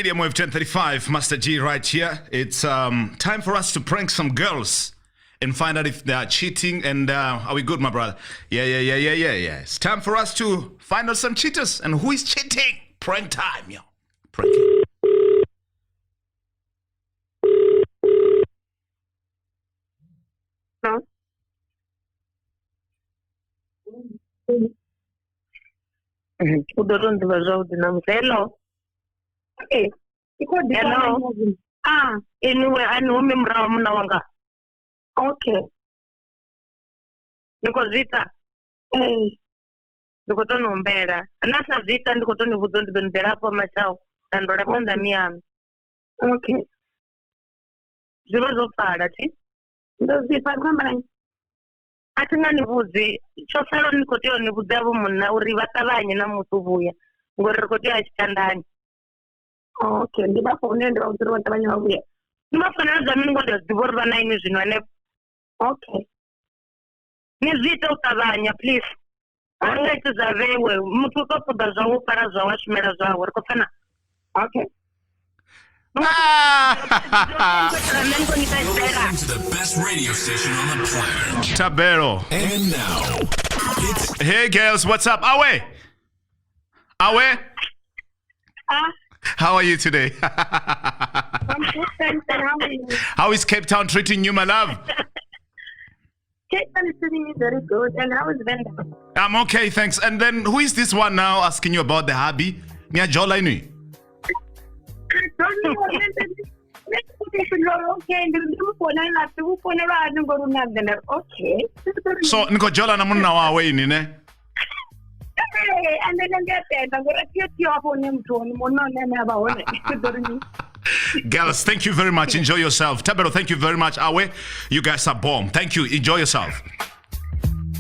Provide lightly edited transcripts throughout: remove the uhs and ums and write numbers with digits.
Medium Wave 1035, Master G right here. It's time for us to prank some girls and find out if they are cheating. And are we good, my brother? Yeah. It's time for us to find out some cheaters and who is cheating. Prank time, yo. Pranking. No. U ḓo to nḓivha zwavhuḓi ṋamusi. Hello. Ee, i khou ḓi Hello. Ah, Inwi a ni humi murahu munna wanga. okay. Ni khou zwi ita? Ee, Ndi khou to ni humbela. Na sa zwi ita ndi khou to ni vhudza uri ndi ḓo ni ḓela hafho mashaho na ndola phanḓa miyaṋu. okay. Zwi vha zwo pfala thi? Ndo zwi pfa khou amba na nnyi? A thi nga ni vhudzi tsho sala ni khou tea u ni vhudza vho munna uri vha ṱavhanye na musi u vhuya ngori ri khou tea u ya tshitandani. Okay, ndi vha founela ndi vha vhudza uri vha ṱavhanye vha vhuye. Ni vha founela zwa mini ngori ndi a zwi ḓivha uri vha na inwi zwino hanefho. Okay. Ni zwi ite u ṱavhanya please. Ha nga iti zwa vhewe muthu u tou ṱoḓa zwawe u fara zwawe a shumela zwawe ri khou pfana. Okay. Ah! Listening to the best radio station on the planet. Tabero. And now, it's Hey, girls, what's up? Awe. Awe. Ah, How are you today? I'm good, thanks. And how are you? How is Cape Town treating you, my love? Cape Town is treating me very good. And how is Venda? I'm okay, thanks. And then who is this one now asking you about the hobby? Nia Jola inwi? I don't know. Okay, ndi ndi mu founela ndi mu founela hani ngori u na nṋe nda ri okay. So niko jola na munna wawe ini ne? Ee, and then ndi a tenda ngori a thi thi hafho hune muthu hone munna hone ane a vha hone ndi ḓo ri mini. Girls, thank you very much. Enjoy yourself. Tabero, thank you very much. Awe, you guys are bomb. Thank you. Enjoy yourself.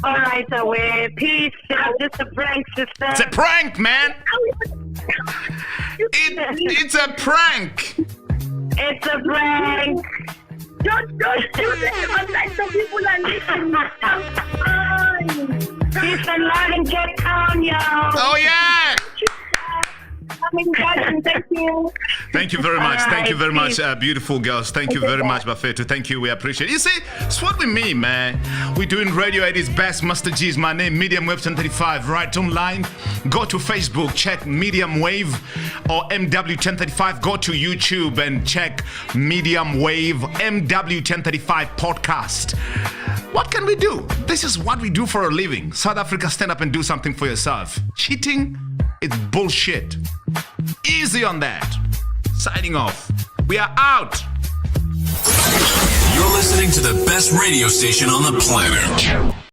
All right, away. Peace. Just a prank, sister. It's a prank, man. It's a prank. It's a prank. Don't do that. I'm like some people are listening. I'm fine. Peace and love and get down, y'all. Oh yeah. I'm in garden. Thank you. Thank you very much. All Thank you right, very much, peace. beautiful girls. Thank you very much, Bafeto. Thank you. We appreciate it. You see, it's what we mean, man. We're doing radio at its best. Master G is my name, Medium Wave 1035, right online. Go to Facebook, check Medium Wave or MW 1035. Go to YouTube and check Medium Wave MW 1035 podcast. What can we do? This is what we do for a living. South Africa, stand up and do something for yourself. Cheating is bullshit. Easy on that. Signing off. We are out. You're listening to the best radio station on the planet.